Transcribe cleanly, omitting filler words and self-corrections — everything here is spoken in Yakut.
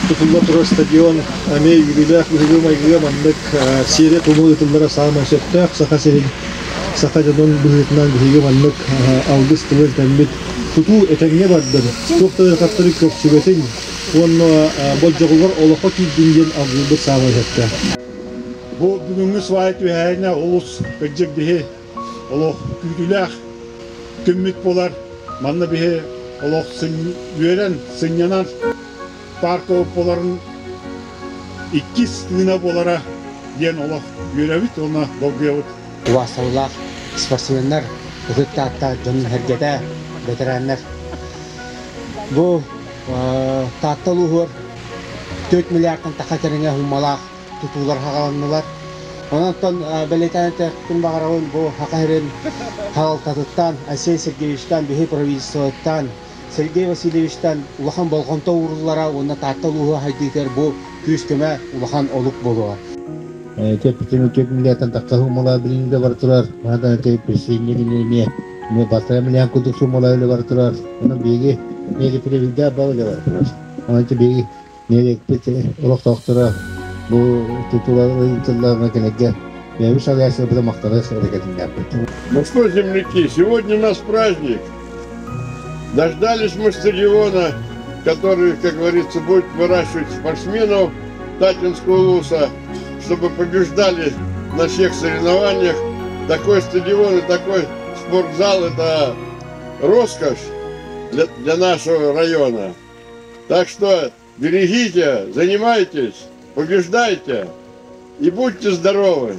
тутулла турар стадион эмиэ үөрүүлээх быһыыга-майгыга маннык сиэрэ-туома ыытыллара саамай сөптөөх. Саха сирин, саха дьонун быһыытынан биһиги маннык алгыс тылы этэммит тутуу этэҥҥэ бардын, туох да ыарахаттары көрсүбэтин уонна болдьоҕугар олоххо киирдин диэн алгыырбыт саамай сөптөөх. Бу бүгүҥҥү свай түһээһинэ олус кырдьык биһи олох күүтүүлээх күммүт буолар. Манна биһи олох үөрэн, сынньанан парка буоларын иккис тыына буолара диэн олох үөрэбит уонна долгуйабыт. Убаастабыллаах спортсменнар, ытык Таатта дьонун-сэргэтэ, бэтэрээннэр. Бу Таатта улууһугар 4 миллиардтан тахса кэриҥэ суммалаах тутуулар саҕаланнылар. Онон бэлиэтээн этиэхпин баҕарабын, бу Саха сирин салалтатыттан, Айсен Сергеевичтан, биһи правительствоттан, Сергей Васильевичтан улахан болҕомто ууруллара уонна Таатта улууһа сайдыытыгар бу күүс-көмө улахан олук буолуоҕа. Төрпүтүн үтүө тахха суммалаа билиҥҥэ бар турар. Манадан присоединение эмиэ эмиэ балтараа миллион курдук суммалаа үлэ бар турар. Онон биһиги миэли бал үлэ бар турар. Онон биһиги Нэһилиэкпит олохтоохторо бу тутуулар ыытылларына кэлэргэ бэйэбит салайааччыларбытын махтана эрэкэтиннээхпит. Ну что, земляки, сегодня у нас праздник. Дождались мы стадиона, который, как говорится, будет выращивать спортсменов Татинского улуса, чтобы побеждали на всех соревнованиях. Такой стадион и такой спортзал – это роскошь для нашего района. Так что берегите, занимайтесь, побеждайте и будьте здоровы!